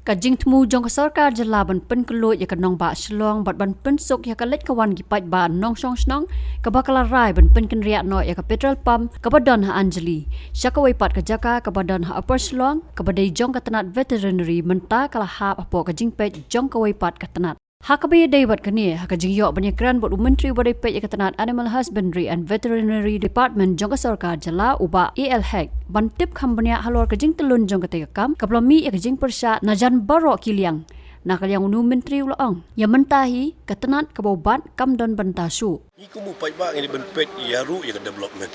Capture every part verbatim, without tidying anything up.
Ka jingthmu jong ka sorkar jylla ban pynkylluid ïa ka nongbah Shillong bad ban pynsuk ïa ka leit ka wan ki paidbah nongshong shnong, kaba ka la rai ban pynkynriah noh ïa ka petrol pump kaba don ha Anjali sha kawei pat ka jaka kaba don ha Upper Shillong, kaba dei jong ka tnat veterinary, mynta ka la hap hapoh ka jingpeit jong kawei pat ka tnat. Ha kaba ïadei bad kane, ha ka jingïoh ban ïakren bad u Myntri uba dei peit ïa ka tnat Animal Husbandry and Veterinary Department jong ka sorkar jylla, u Bah A L Hek, ban tip kham bniah halor ka jingtyllun jong katei ka kam, kaba la mih ïa ka jingpyrshah na jan baroh ki liang. Na ka liang une u Myntri u la ong, ïa mynta hi ka tnat kaba u bat kam don bynta shuh. Ngi kum u paidbah ngi dei ban peit ïa ruh ïa ka development.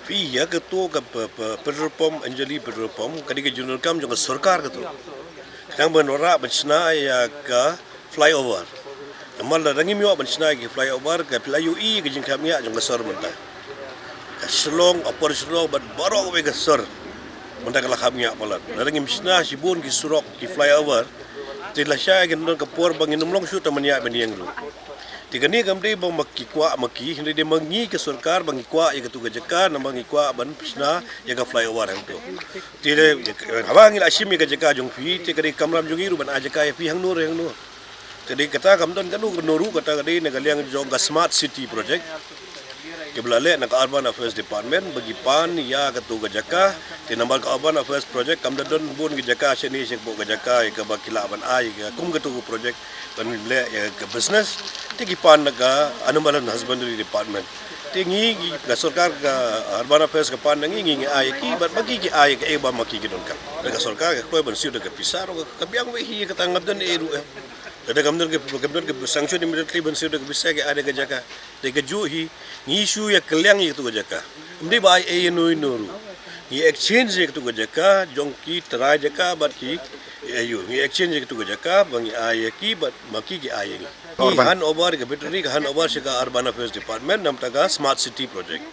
Phi ïa kato ka pe-, pe-, petrol pump, Anjali petrol pump, ka dei ka jingdonkam jong ka sorkar kato. Khnang ban wanrah ban shna ïa ka flyover. Namar lada ngim ïoh ban shna ïa ka flyover, ka phi la ïohi ka jingkhapngiah jong ka sor mynta. Ka Shillong, Upper Shillong bad baroh kawei ka sor mynta ka la khapngiah palat. Lada ngim shna shibun ki surok, ki flyover, te lashai kan don ka por ba ngin ym long shuh tang ban ïaid ban ïeng ruh. Te kane kam dei ba ma ki kwah ma ki, hynrei dei ma ngi ka sorkar ba ngi kwah ïa katu ka jaka, namar ngi kwah ban shna ïa ka flyover hangto. Te dei, haba ngi la shim ïa ka jaka jong phi, te ka dei kamram jong ngi ruh ban ai jaka ïa phi hangno re hangno. Te dei kata kam don kano kano ruh, kata ka dei na ka liang jong ka Smart City Project. Kiba la leh na ka Urban Affairs Department, ba ki pan ïa katu ka jaka, te namar ka Urban Affairs Project, kam da don bun ki jaka shane shapoh ka jaka, ïa kaba ki lah ban ai, ïa kum katu ka project, ban leh ïa ka business, te ki pan na ka Animal and Husbandry Department. Te ngi, ngi, ka sorkar ka Urban Affairs ka pan na ngi, ngi, ngi ai ïa ki, bad ma ki ki ai ïa kaei ba ma ki ki donkam. Ka sorkar ka kloi ban siew da ka pisa, ruh ka, ka biang wei hi kata ngam don ei ruh eh. Lada kam don ka, kam don ka sanction immediately ban siew da ka pisa ki ai da ka jaka. Te kajuh hi, ngi shu ïa kylliang ïa katu ka jaka. Ym dei ba ai ei ïano ïano ruh. Ngi exchange ïa katu ka jaka, jong ki trai jaka bad ki, eh, ïa, ngi exchange ïa katu ka jaka, ba ngi ai ïa ki bad ma ki ki ai ïa ngi. Ngi hand over ka veterinary, ka hand over sha ka Urban Affairs Department, namar ka Smart City Project.